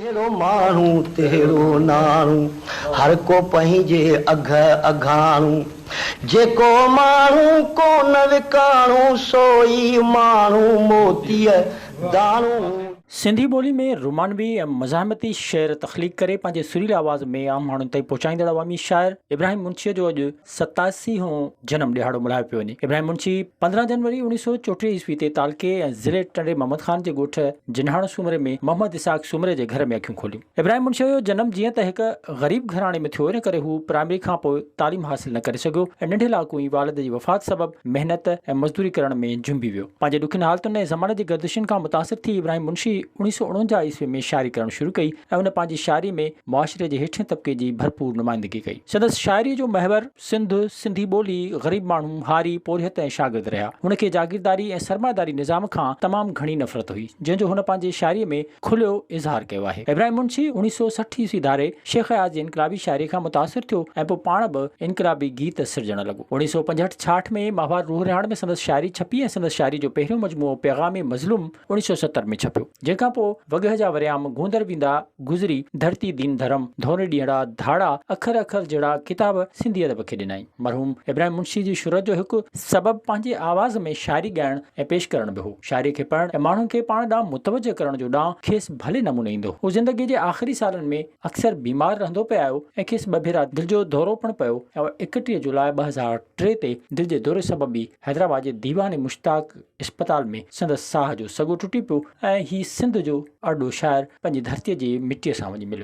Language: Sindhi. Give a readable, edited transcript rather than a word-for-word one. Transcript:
جهڙو ماڻهو تهڙو ناڻو، هر ڪو پنهنجي اگهه اگهاڻو. جيڪو ماڻهو ڪونه وڪاڻو، سو ئي ماڻهو موتيء داڻو. سنڌي ٻولي ۾ رومانوي ۽ مزاحمتي شعر تخليق ڪري پنهنجي سريلي آواز ۾ عام ماڻهن تائين پهچائيندڙ عوامي شاعر ابراهيم منشيء جو اڄ 87 هون جنم ڏهاڙو ملهايو پيو وڃي. ابراهيم منشي 15 جنوري 1934 عيسوي تي تعلقي ۽ ضلعي ٽنڊي محمد خان جي ڳوٺ جنهاڻ سومري ۾ محمد اسحاق سومري جي گهر ۾ اکيون کوليون. ابراهيم منشيء جو جنم جيئن ته هڪ غريب گهراڻي ۾ ٿيو ان ڪري هو پرائمري کان پوء تعليم حاصل نه ڪري سگهيو ۽ ننڍي لاڪون ئي والد جي وفات سبب محنت ۽ مزدوري ڪرڻ ۾ جنبي ويو. پنهنجي ڏکين حالتن ۽ زماني جي گردشن کان متاثر ٿي ابراهيم منشي 1949 عيسوي ۾ شاعري ڪرڻ شروع ڪئي ۽ هن پنهنجي شاعري ۾ معاشري جي هيٺين طبقي جي ڀرپور نمائندگي ڪئي. سندس شاعريء جو محور سنڌ، سنڌي ٻولي، غريب ماڻهو، هاري، پورهيت ۽ شاگرد رهيا. هن کي جاگيرداري ۽ سرمائيداري نظام کان تمام گهڻي نفرت هئي، جنهن جو هن پنهنجي شاعريء ۾ کليو اظهار ڪيو آهي. ابراهيم منشي 1960 عيسوي ڌاري شيخ اياز جي انقلابي شاعريء کان متاثر ٿيو ۽ پوء پاڻ به انقلابي گيت سرجڻ لڳو. 1965 ڇاهٺ ۾ ماهوار روح رهاڻ ۾ سندس شاعري ڇپي ۽ سندس شاعريء جو پهريون مجموعو پيغام مظلوم 1970 ۾ ڇپيو، جنهن کان پوء وڳهه جا وريام، گوندر ويندا گذري، ڌرتي دين ڌرم، ڌونري ڏينهڙا، ڌاڙا، اکر اکر جهڙا ڪتاب سنڌي ادب کي ڏنائين. مرحوم ابراهيم منشي جي شھرت جو هڪ سبب پنهنجي آواز ۾ شاعري ڳائڻ ۽ پيش ڪرڻ به هو. شاعري کي پڙهڻ ۽ ماڻهن کي پاڻ ڏانهن متوجهه ڪرڻ جو ڏانء کيس ڀلي نموني ايندو هو. هو زندگيء جي آخري سالن ۾ اڪثر بيمار رهندو پئي آيو ۽ کيس ٻه ڀيرا دل جو دورو پڻ پيو ۽ 31 جولاء 2003 تي دل جي دوري سبب ئي حيدرآباد جي ديوان مشتاق اسپتال ۾ سندس ساهه جو سڳو ٽٽي پيو ۽ هي سنڌ جو ارڏو شاعر پنهنجي ڌرتيء جي مٽيء سان وڃي مليو.